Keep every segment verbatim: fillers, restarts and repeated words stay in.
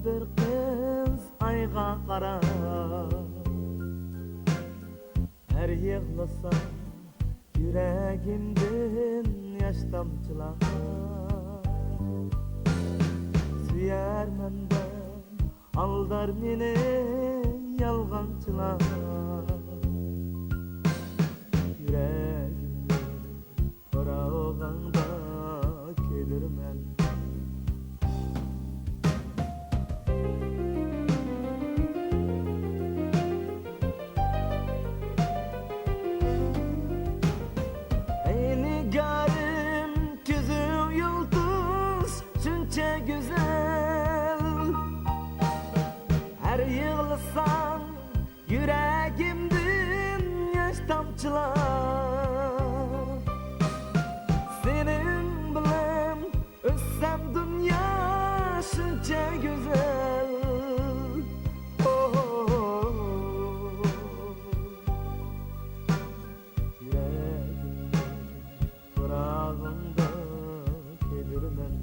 بىر قىز ئايغا قاراپ، ھەر يىغلىسام يۈرەگىمدىن ياش تامچىلار. سۆيەرمەن دەپ ئالدار مېنى يالغانچىلار. يۈرەگىمنى پۇراغاڭدا كۆيدۈرىمەن. ئەي نىگارىم، كۆزۈڭ يۇلتۇز شۇنچە گۈزەل. ھەر يىغلىساڭ يۈرەگىمدىن ياش تامچىلار. سېنىڭ بىلەن ئۆتسەم دۇنيا شۇنچە گۈزەل. ئوھ. يۈرەكىمنى پۇراغىڭدا كۆيدۈرىمەن.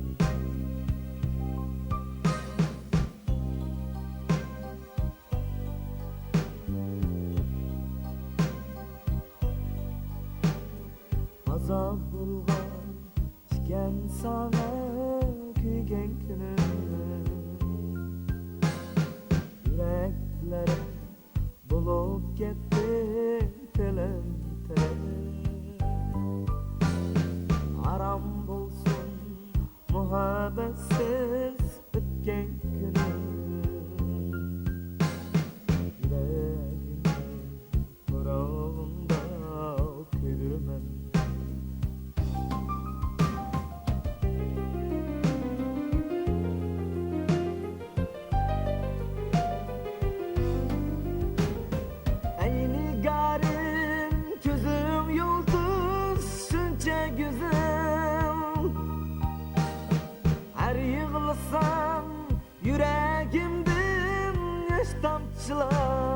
ئازاب بولغان ئىكەن ساڭا كۆيگەن كۈنۈم. يۈرەكلىرىم بولۇپ كەتتى تەلەم-تەلەم. ھارام بولسۇن مۇھەببەتسىز ئۆتكەن كۈنۈم. يۈرەكىمنى پۇراغىڭدا كۆيدۈرىمەن. ئەي نىگارىم، كۆزۈڭ يۇلتۇز شۇنچە گۈزەل. ھەر يىغلىسام يۈرەگىمدىن ياش تامچىلار.